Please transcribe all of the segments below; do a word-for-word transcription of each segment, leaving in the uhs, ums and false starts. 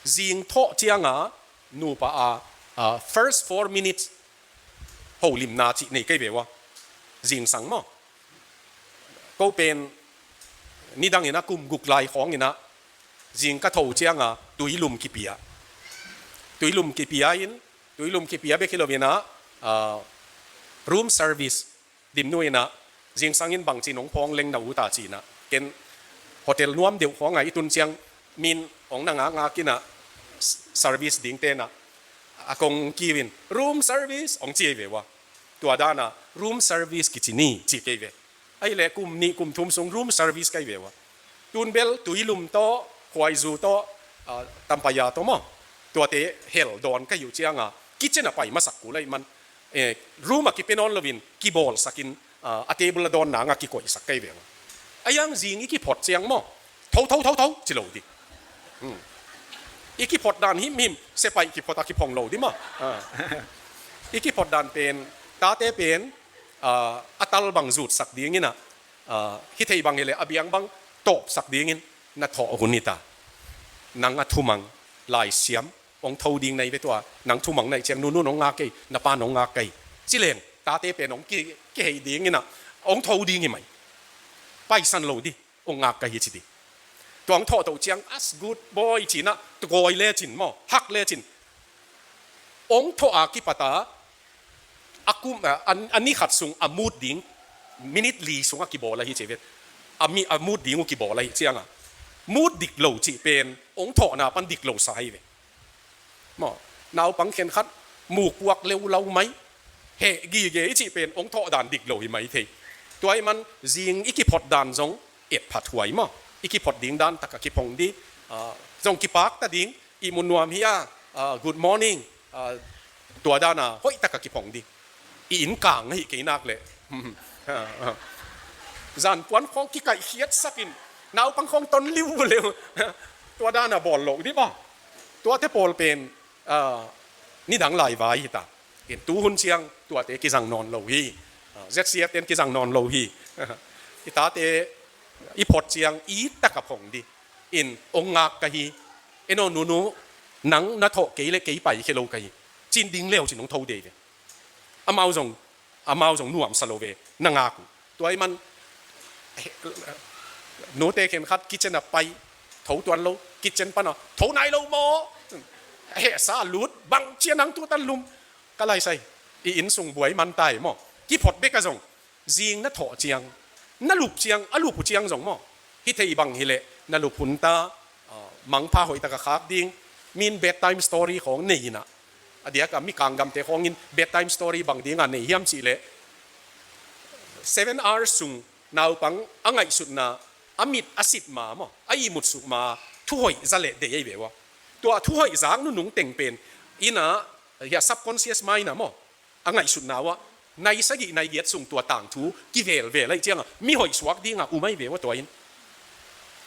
Zing thawh cianga nupa a, a, first four minutes holimna cih nei kei ve ua. Zingsang maw? Ko pen nidang ina kum guk lai khawng ina zing ka tho cianga tuilum kipia. Tuilum kipia in, tuilum kipia bek hi lo ina, a, room service dimnu ina, zingsang in bangcin hong phawng leng na ut a ci ina. Ken hotel nuam deuh khawng a i tun ciang min hong na ngakngak ina, s-, service dingte ina a kong kiu in, "Room service," hong ci ei ve ua. Tua dana room service kici ni ci kei ve. Ahih leh kum nih kum thum sung room service ka hi ve ua. Tun bel tuilum tawh, khuaizu tawh, a, tampaya tawh maw, tuate hel dawn ka hi uh cianga kitchen a pai masak kul ahih man, eh, room a kipia nawn loin kibawlsakin, a, a table a dawn nanga kikoihsak ka hi ve ua. A iang zing i kiphot ciang maw, "Tho, tho, tho, tho," ci lo ding. Hmm. I kiphot dan himhim, sepaih kiphot a kiphong lo ding maw. A. I kiphot dan pen, tate pen, a, a tal bang zutsak ding ina, a, hih thei bang hileh a biang bang tawpsak dingin na thawh hun hi ta. Nang a thumang laisiam hong tho ding na hi ve tua. Nang thumang na hih ciang nunun hong ngak kei, na pan hong ngak kei. Ci leng tate pen hong ki, kihei ding ina hong tho ding hi mai. Paisan lo ding, hong ngak ka hi ci ding. Tua hong thawh toh ciang, "As good boy," ci ina, tugawi lecin maw, hak lecin. Hong thawh a kipata a kum, a, a, a ni khat sung a mut ding, minute li sung a kibawl ahi ci ve. A mi, a mut ding uh kibawl ahi cianga mut dik lo cih pen hong thawhna pan dik lo sa hi ve. Maw, naupang khenkhat muk puak leulau mai, heh gige i cih pen hong thawh dan dik lo hi mai thei. Tua ahih man zing i kiphot dan zong etphat huai maw. I kiphot ding dan taka kiphong ding, a, zong kipak ta ding, ihmu nuam hi a, a, "Good morning," a, tua dana hoih taka kiphong ding. I inn kang ahi kei nak leh zanpuan khawng kikaihkhiatsakin naupang khawng ton liu liu. Tua dana bawl loh ding maw. Tuate pawl pen, a, nidang lai vai hi ta. Ken tuhun ciang tuate kizang nawn lo hi. A, Z C F ten kizang nawn lo hi. I tate i phot ciang i taka phong ding. In hong ngak ka hi. Eno nunu, nang na thawh kei leh kei paikhia lo ka hi, cin ding leu cin hong tho dei ve. Amau zong, amau zong nuamsa lo ve, na ngak uh. Tua ahih man, nute khenkhat kitchen a pai, tho tuan lo, kitchen pana tho nai lo maw. Hehsa lut, bang cia nang tutan lum. Ka laisai, i inn sung buai man tai maw. Kiphot bek a zong, zing na thawh ciang, na lup ciang, a lup uh ciang zong maw, hih thei bang hileh na lup hun ta, a, mangpha hoih taka khak ding. Min bedtime story khawng nei ina, a diaka mi kanggamte khawngin bedtime story bang dinga nei hiam cihleh, seven hours sung naupang a ngaihsutna, a mit a sit ma maw, a ihmut suk ma, thu hoih za leh dei ahi ve ua. Tua thu hoih zak nunung teng pen ina, hia subconscious mind a maw, a ngaihsutna uah nai sagih nai giat sung tua tangthu kivelvel ahi cianga mi hoih suak dinga um ahi ve ua tua in.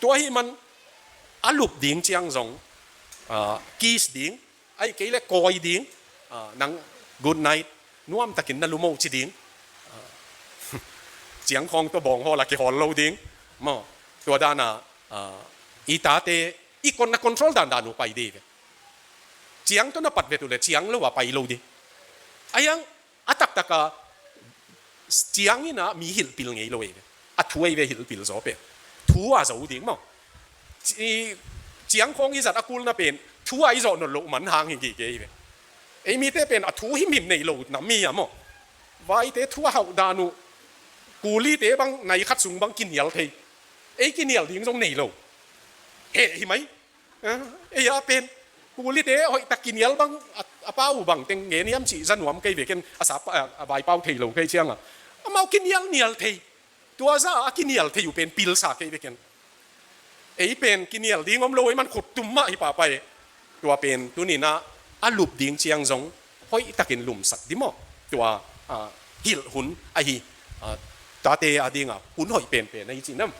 Tua ahih man a lup ding ciang zong, a, kiss ding, ahih kei leh kawi ding, a, nang good night, nuamtakin na lum o ci ding, a, ciang khawng tua bawng hawl a kihawl lo ding maw. Tua dana, a, i tate i kon na control dandan uh pai dei ve. Ciang tawh na pat vet uh leh ciang lo a pai lo ding. A iang a taktaka ciang ina mi hilhpil ngei lo ei ve. A thu ei ve hilhpil zaw pen. Thu a zo ding maw. Ci-, ciang khawng i zat a kulna pen thu a i zawh nawn loh man hang hi gige ei ve. Ei mite pen a thu himhim nei lo nam mi a maw. Vaite thu a hauh dan uh. Kulite bang nai khat sung bang kinial thei. Ei kinial ding zong nei lo. Heh hi mai. Eh, ei a pen kulite hoihtak kinial bang, a, a pau bang teng ngen hiam cih za nuam kei ve ken a sa pa, a, a vai pau thei lo kei cianga. Amau kinial nial thei. Tua za a kinial thei uh pen pilsa kei ve ken. Ei pen kinial ding om lo ei man khut tum mah hi pahpah e. Tua pen tunina a lup ding ciang zong hoihtakin lumsak di maw. Tua, a, hilh hun ahi, a, tate a dinga hun hoih penpen ahi cinam.